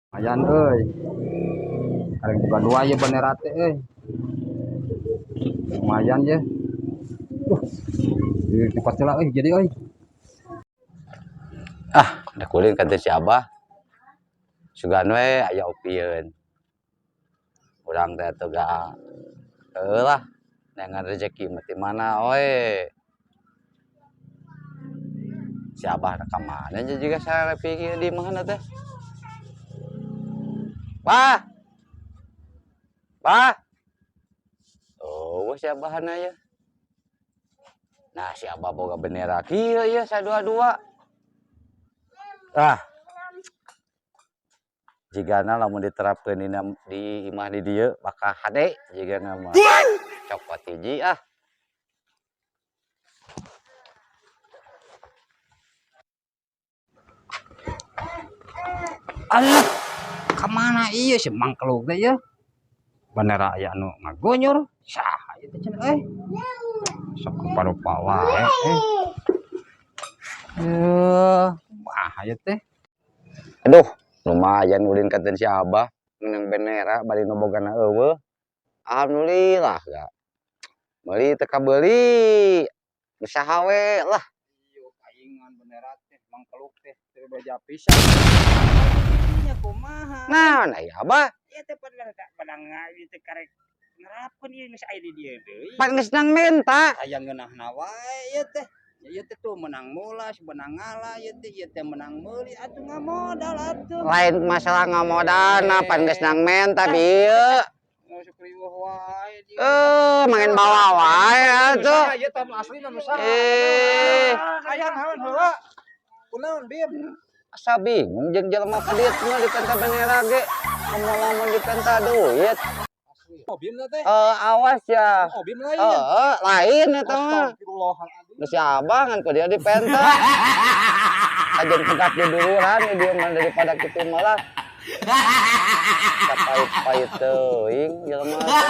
Lumayan euy. Kareng boga dua ye bendera teh euy. Lumayan ye. Cepat heula euy jadi euy. Ah, da kulin ka teh si Abah. Sugan we aya opieun. Urang teh atuh ga heuh lah, neangan rezeki mah ti mana we. Si Abah ka mana juga saya pikir di mana teh. Bah. Bah. Oh, si Abahna ya. Nah, si Abah boga bendera kieu ieu sadua-dua. Ah. Jigana lamun diterapkeun dina di imah di dieu bakal hade jigana mah. Cokot hiji ah. Alah, ka mana ieu si mangkeluk teh ieu? Bendera aya anu ngagonyur, saha ieu teh cenah euy. Sok rupa-rupa wae euy. Kumaha ieu teh? Aduh, lumayan ulin ka si Abah menang bendera bari nu bogana eueuh. Alhamdulillah ga. Meuli teu kabeuli. Usaha we lah. Ieu paingan bendera teh mangkeluk teh teu beja pisan. Nya kumaha? Naon aya Abah? Ieu teh bener tak menang ieu teh karek nerapkeun ieu geus aya di dieu deui. Pan geus nang menta. Aya ngeunahna wae ieu teh. Ieu teh tuh menang mulas, menang ngalah ieu teh menang meuli atuh ngamodal atuh. Lain masalah ngamodalna pan geus nang menta bieu. Masuk riweuh wae dia. Main bawa wae atuh. Ieu teh aslina nu saha? Eh, Aya naon heula? Kunaon Bim? Asa bingung jeung jelema pedit mah dipenta bendera ge. Ngomong-ngomong dipenta duit. Oh Bim teh. Eh, awas ya. Oh Bim lain. Eh, lain eta mah. Astagfirullahaladzim. Nu si Abah ngan ku dia dipenta. Ajen pegap di duluran dia mah daripada kitu malah. Pahit-pahit teuing jelema teh.